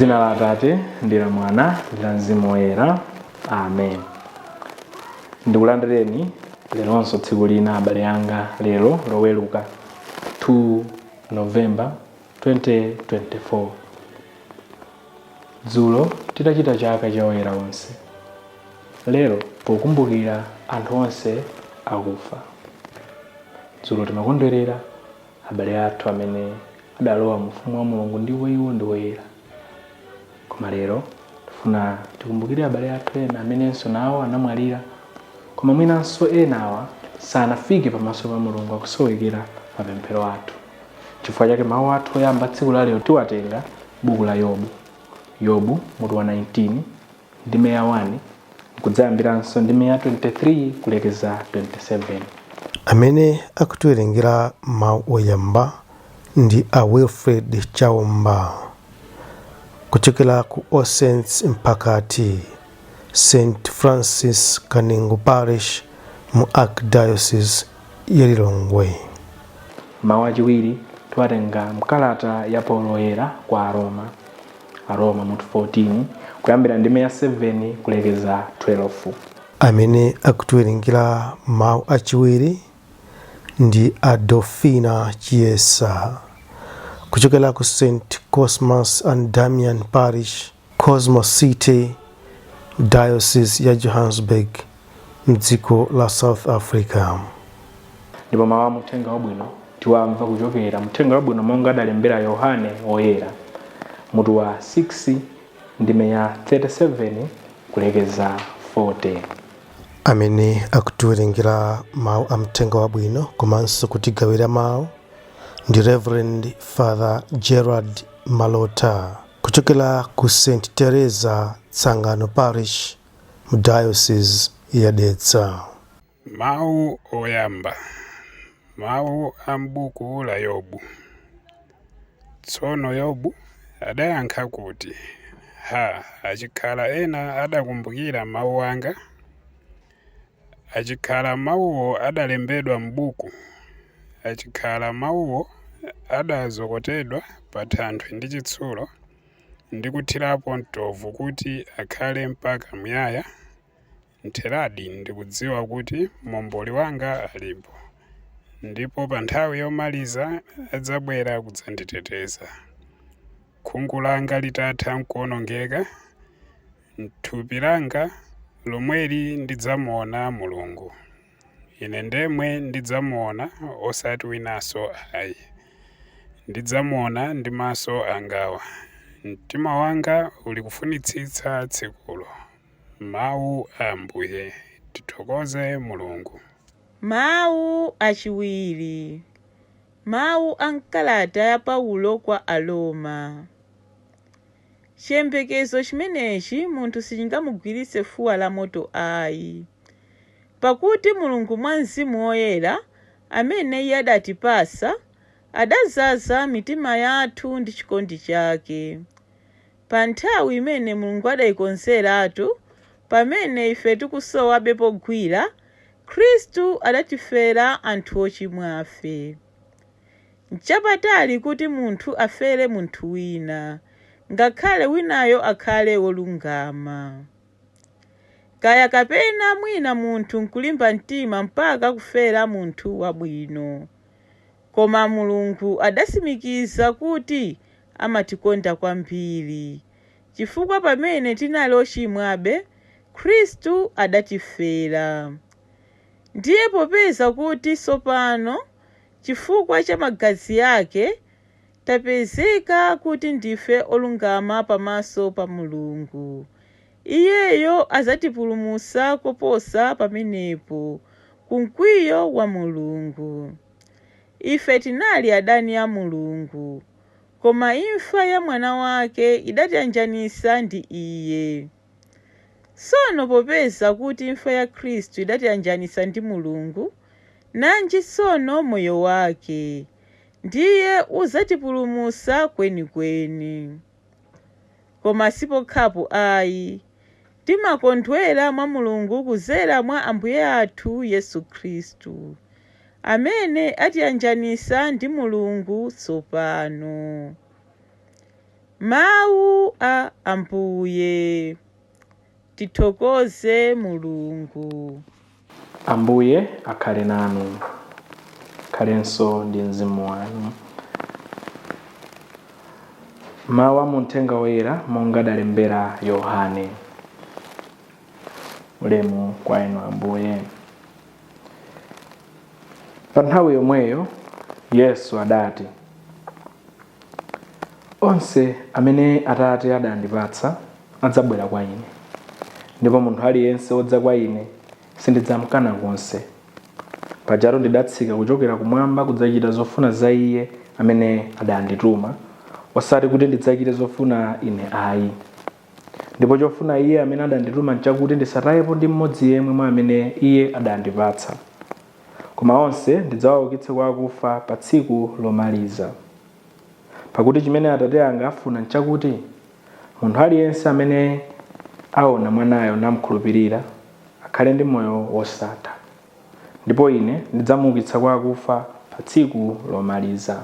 M'dzina la Atate ndi la Mwana ndi la Mzimu Woyera, amen. Ndikulandireni leronso tsiku lina, abale anga, lero Loweruka 2 November 2024. Dzulo titachita chaka cha oyera onse, lero pokumbukira anthu onse akufa. Dzulo timakondwerera abale athu amene adalowa mu ufumu wa Mulungu ndipo iwo ndi oyera. Koma lero tifuna tikumbukire abale athu ena amenenso nawo anamwalira, koma mwinanso enawa sanafike pamaso pa Mulungu, akusowekera mapemphero athu. Chifukwa chake mawu athu oyamba tsiku la lero tiwatenga buku la Yobu. Yobu mutu wa 19 ndime ya 1 nkudzayambiranso ndime ya 23 kulekeza 27. Amene akutiwerengera mawu oyamba ndi a Wilfred Chaomba kuchokera ku All Saints Mpakati, St Francis Kanengo Parish mu Archdiocese ya Lilongwe. Mawu achiwiri tiwatenga mkalata ya Paulo Woyera kwa Aroma, Aroma mutu 14 kuyambira ndime ya 7 kulekeza 12. Amene akutiwerengera mawu achiwiri ndi Adolfina Chiesa kuchokera ku St Cosmas and Damian Parish, Cosmo City, Diocese ya Johannesburg mdziko la South Africa. Ndipo mawu a muthenga wabwino tiwamva kuchokera muthenga wabwino monga adalembera Yohane Woyera mutu wa 6 ndime ya 37 kulekeza 40. Amene akutiwerengera mawu a mthenga wabwino komanso kutigawira mawu ndi Reverend Father Gerard Malota kuchokera ku St Teresa Tsangano Parish mu Diocese ya Dedza. Mawu oyamba. Mawu a m'buku la Yobu. Tsono Yobu adayankha kuti, Ha, achikhala ena adakumbukira mawu anga! Achikhala mawuwo adalembedwa m'buku! Achikhala mawuwo adazokotedwa pa thanthwe ndi chitsulo, ndi kuthirapo mtovu kuti akhale mpaka muyaya! Ntheradi ndikudziwa kuti Momboli wanga alipo, ndipo pa nthawi yomaliza adzabwera kudzanditeteza. Khungu langa litatha n'kuwonongeka, m'thupi langa lomweli ndidzamuona Mulungu. Ine ndemwe ndidzamuona, osati winanso ayi. Ndidzamuona ndi maso angawa. Mtima wanga uli kufunitsitsa tsikulo. Mawu a Ambuye. Tithokoze Mulungu. Mawu achiwiri. Mawu a m'kalata ya Paulo kwa Aroma. Chiyembekezo chimenechi munthu sichingamugwiritse fuwa lamoto ayi. Pakuti Mulungu mwa Mzimu Woyera, amene Iye adatipatsa, adadzaza mitima yathu ndi chikondi chake. Pa nthawi imene Mulungu adaikonzeratu, pamene ife tikusowabe pogwira, Khristu adatifera anthu ochimwafe. Nchapatali kuti munthu afere munthu wina, ngakhale winayo akhale wolungama. Kaya kapena mwina munthu nkulimba mtima mpaka kufera munthu wabwino. Koma Mulungu adatsimikiza kuti amatikonda kwambiri, chifukwa pamene tinali ochimwabe, Khristu adatifera. Ndiye popeza kuti tsopano, chifukwa cha magazi ake, tapezeka kuti ndife olungama pamaso pa Mulungu, Iyeyo adzatipulumutsa koposa pamenepo ku mkwiyo wa Mulungu. Ife tinali adani a Mulungu, koma imfa ya Mwana wake idatiyanjanitsa ndi Iye. Tsono popeza kuti imfa ya Khristu idatiyanjanitsa ndi Mulungu, nanji tsono moyo wake, ndiye udzatipulumutsa kwenikweni. Koma si pokhapo ayi, timakondwera mwa Mulungu kudzera mwa Ambuye athu Yesu Khristu, amene atiyanjanitsa ndi Mulungu tsopano. Mawu a Ambuye. Tithokoze Mulungu. Ambuye akhale nanu, khalenso ndi mzimu wanu. Mawu a muthenga woyera monga adalembera Yohane. Ulemu kwa inu Ambuye. Pa nthawi yomweyo Yesu adati, onse amene Atate adandipatsa adzabwera kwa ine, ndipo munthu aliyense wodza kwa ine sindidzamkana konse. Pajatu ndidatsika kuchokera kumwamba kudzachita zofuna za iye amene adandituma, osati kuti ndidzachite zofuna ine ayi. Ndipo chofuna iye amene adandituma nchakuti ndisatayepo ndi mmodzi yemwe mwa amene iye adandipatsa, koma onse ndidzawaukitse kwa akufa pa tsiku lomaliza. Pakuti chimene Atate anga afuna nchakuti munthu aliyense amene aona Mwanayo namkhulupirira akhale ndi moyo wosatha, ndipo ine ndidzamuukitsa kwa akufa pa tsiku lomaliza.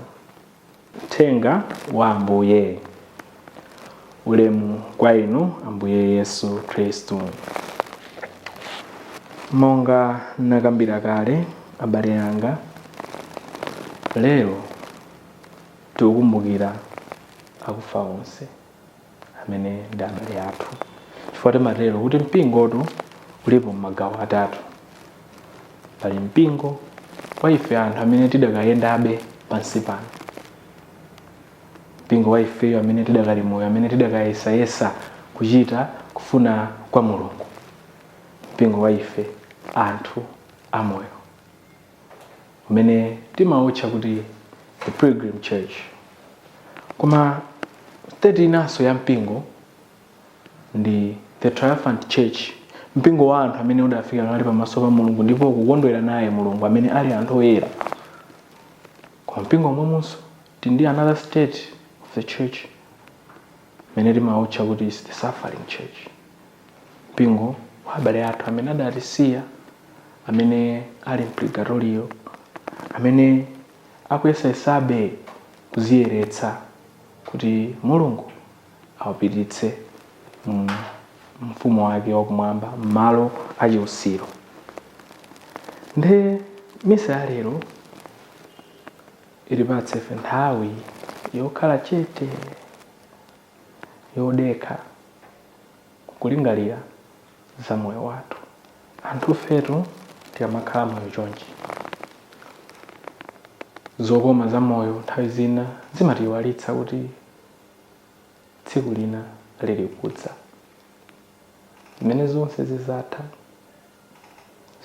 Mthenga wa Ambuye. Ulemu kwa inu Ambuye Yesu Khristu. Monga nakambira kale, abale anga, lero tikukumbukira akufa onse amene ndi abale athu, chifukwa timatero kuti mpingotu ulipo m'magawo atatu. Pali mpingo wa ife anthu amene tidakayendabe pansi pano, mpingo wa ifeyo amene tidakali moyo, amene tidakayesayesa kuchita kufuna kwa Mulungu, mpingo wa ife anthu amoyo umene timawutcha kuti the Pilgrim Church. Koma state inanso ya mpingo ndi the Triumphant Church, mpingo wa anthu amene udafika kale pamaso pa Mulungu ndipo kukondwera naye Mulungu, amene ali anthu oyera. Koma mpingo omwemunso tili ndi another state of the church imene timawutcha kuti is the suffering church, mpingo wa abale athu amene adatisiya, amene ali mpurgatoriyo, amene akuyesayesabe kuziyeretsa kuti Mulungu awapititse mu mfumu wake wakumwamba, m'malo achiusiro. Nde misa ya lero itipatse ife nthawi yokhala chete, yodekha, kulingalira za moyo wathu. Anthu fetu tikamakhala moyo chonchi, zokoma za moyo nthawi zina zimatiyiwalitsa kuti tsiku lina lili kudza zimene zonse zizatha,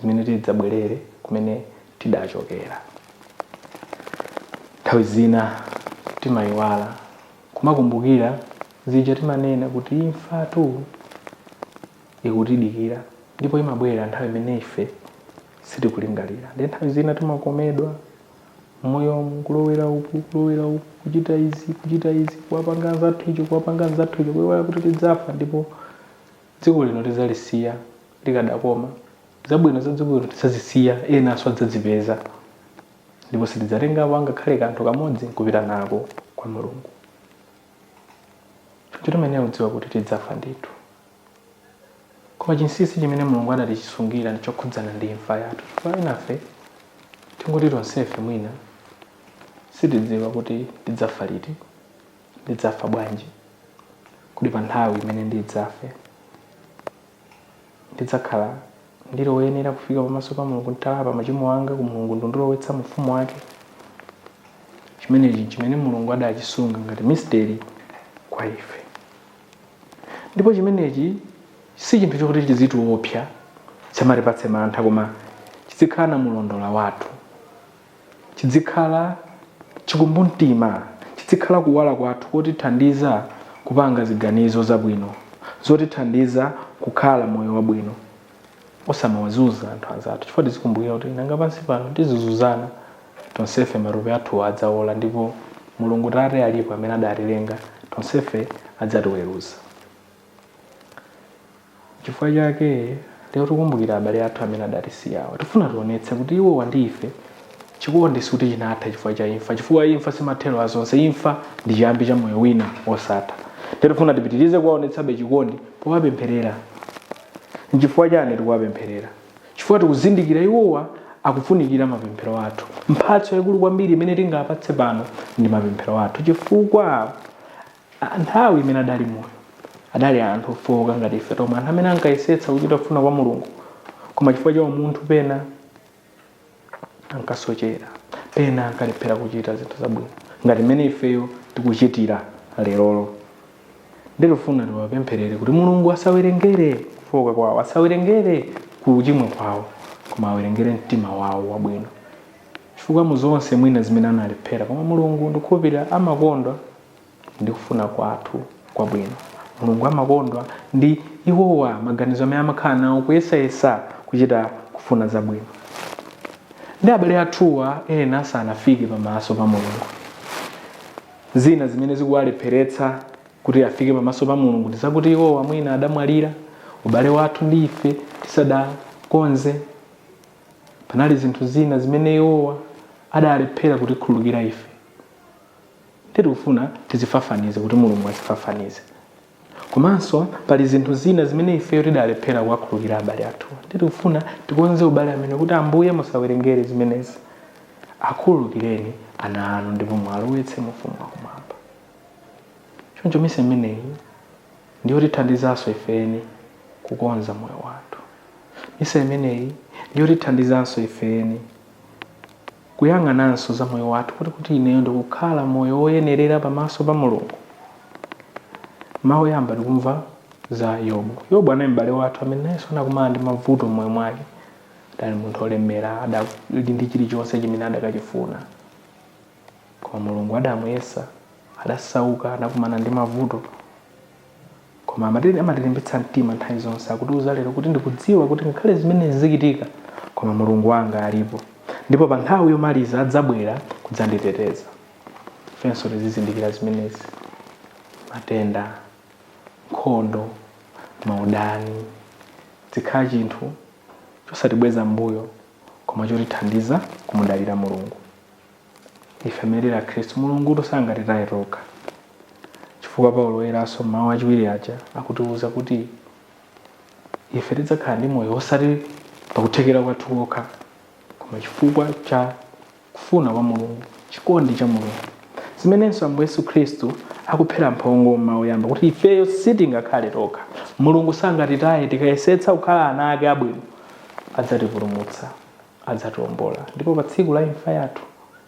zimene tidzabwerere kumene tidachokera. Nthawi zina timayiwala kumakumbukira zija timanena kuti imfatu ikutidikira, ndipo imabwera nthawi imene ife sitikulingalira. Ndi nthawi zina timakomedwa moyomu, kulowera uku, kulowera uku, kuchita izi, kuchita izi, kuwapanga anzathu icho, kuwapanga anzathu icho, kuyiwala kuti tidzafa ndipo dziko lino tidzalisiya likadakoma. Zabwino za dziko lino tidzazisiya, enanso adzazipeza, ndipo sitidzatengapo angakhale kanthu kamodzi nkupita nako kwa Mulungu. Choncho timayenera kudziwa kuti tidzafa ndithu. Koma chinsinsi chimene Mulungu adatichisungira ndi chokhudzana ndi imfa yathu, chifukwa enafe, tingoti tonsefe mwina, sitidziwa kuti tidzafa liti, ndidzafa bwanji, kuti pa nthawi imene ndidzafe ndidzakhala ndili woyenera kufika pamaso pa Mulungu nditalapa machimo anga ku Mulungu ndondilowetsa mu ufumu wake. Chimenechi chimene Mulungu adachisunga ngati mystery kwa ife, ndipo chimenechi si chinthu chokuti chizitiopsa, chisamatipatse mantha, koma chizikhala na mulondola wathu, chidzikhala chikumbumtima, chidzikhala kuwala kwathu kotithandiza kupanga ziganizo zabwino zotithandiza kukhala moyo wabwino, osamawazunza anthu anzathu, chifukwa tizikumbukira kuti nanga pansi pano tizizunzana tonsefe, matupi athu adzaola, ndipo Mulungu Tate alipo amene adatilenga tonsefe, adzatiweruza. Chifukwa chake lero tikukumbukira abale athu amene adatisiyawa. Tifuna tionetse kuti iwowa ndi ife Chikondi sikuti chinatha chifukwa cha imfa, chifukwa imfa simathero azonse. Imfa ndi chiyambi cha moyo wina wosatha. Tikufuna tipitirize kuwaonetsabe chikondi powapempherera. Nchifukwa chani tikuwapempherera? Chifukwa tikuzindikira iwowa akufunikira mapemphero athu. Mphatso yaikulu kwambiri imene tingapatse pano ndi mapemphero athu, chifukwa nthawi imene adali moyo adali anthu ofowoka ngati ife tomwe, anthu amene ankayesetsa kuchita kufuna kwa Mulungu, koma chifukwa cha umunthu pena ankasochera, pena ankalephera kuchita zinthu zabwino ngati mmene ifeyo tikuchitira lerolo. Ndikufuna tiwapempherere kuti Mulungu asawerengere kufowoka kwawo, asawerengere kuchimwa kwawo, koma awerengere mtima wawo wabwino, chifukwa mu zonse mwina zimene analephera, koma Mulungu ndikukhulupirira amakondwa ndi kufuna kwathu kwabwino. Mulungu amakondwa ndi iwowa maganizo amene amakhala nawo kuyesayesa kuchita kufuna zabwino. Ndi abale athuwa ena sanafike pamaso pa Mulungu. Zina zimene zikuwalepheretsa kuti afike pamaso pa Mulungu ndi zakuti iwowa mwina adamwalira ubale wathu ndi ife tisadakonze. Panali zinthu zina zimene iwowa adalephera kutikhululukira ife. Tikufuna tizifafanize kuti Mulungu azifafanize. Komanso pali zinthu zina zimene ifeyo tidalephera kuwakhululukira abale athu. Tikufuna tikonze ubale amene kuti Ambuye musawerengere zimenezi, akhululukireni ana anu ndipo muwalowetse mu ufumu wakumwamba. Choncho misa imeneyi ndiyotithandizanso ifeni kukonza moyo wathu. Misa imeneyi ndiyotithandizanso ifeni kuyang'ananso za moyo wathu, kuti ineyo ndikukhala moyo woyenerera pamaso pa Mulungu. Mawu oyamba tikumva za Yobu. Yobu anali m'bale wathu amene nayenso anakumana ndi mavuto m'moyo mwake. Adali munthu olemera, adali ndi chilichonse chimene adakachifuna, koma Mulungu adamuyesa, adasauka, anakumana ndi mavuto, koma amatilimbitsa mtima nthawi zonse. Akutiuza lero kuti ndikudziwa kuti ngakhale zimene zichitika, koma Mulungu wanga alipo, ndipo pa nthawi yomaliza adzabwera kudzanditeteza. Ifenso tizizindikira zimenezi. Matenda, nkhondo, maudani zikhala chinthu chosatibweza mbuyo, koma chotithandiza kumudalira Mulungu. Ife amene tili Akhristu, Mulungu sangatitaye tokha, chifukwa Paulo woyeranso mawu achiwiri aja akutiuza kuti ife tidzakhala ndi moyo osati pakuthekera kwathu kokha, koma chifukwa cha kufuna kwa Mulungu, chikondi cha Mulungu, zimenenso Ambuye Yesu Khristu akuphera mphongo m'mawu oyamba kuti ifeyo sitingakhale tokha. Mulungu sangatitaye tikayesetsa kukhala ana ake abwino. Adzatipulumutsa, adzatiwombola, ndipo pa tsiku la imfa yathu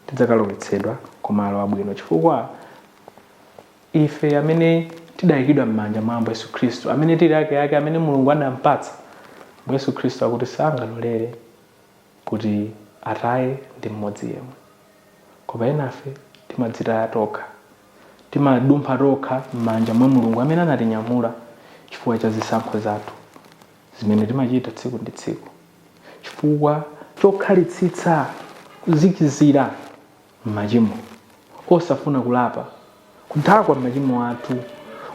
tidzakalowetsedwa kumalo abwino, chifukwa ife amene tidayikidwa m'manja mwa Ambuye Yesu Khristu, amene tili ake ake, amene Mulungu adampatsa Ambuye Yesu Khristu, akuti sangalolere kuti ataye ndi mmodzi yemwe. Koma enafe timadzitaya tokha, timadumpha tokha m'manja mwa Mulungu amene anatinyamula, chifukwa cha zisankho zathu zimene timachita tsiku ndi tsiku, chifukwa chokhalitsitsa kuzikizira m'machimo, osafuna kulapa, kudakwa m'machimo athu,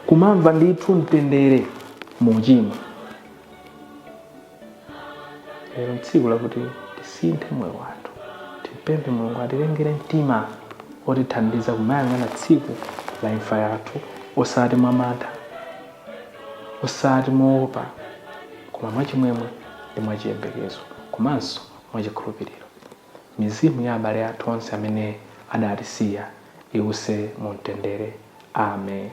kumamva ndithu mtendere mu uchimo. Lero tsiku lakuti tisinthe moyo wathu, timpemphe Mulungu atilengere mtima otithandiza kumayang'ana tsiku la imfa yathu osati mwamantha, osati moopa, koma mwachimwemwe ndi mwachiyembekezo komanso mwachikhulupiriro. Mizimu ya abale athu onse amene adatisiya iwuse mu mtendere. Amen.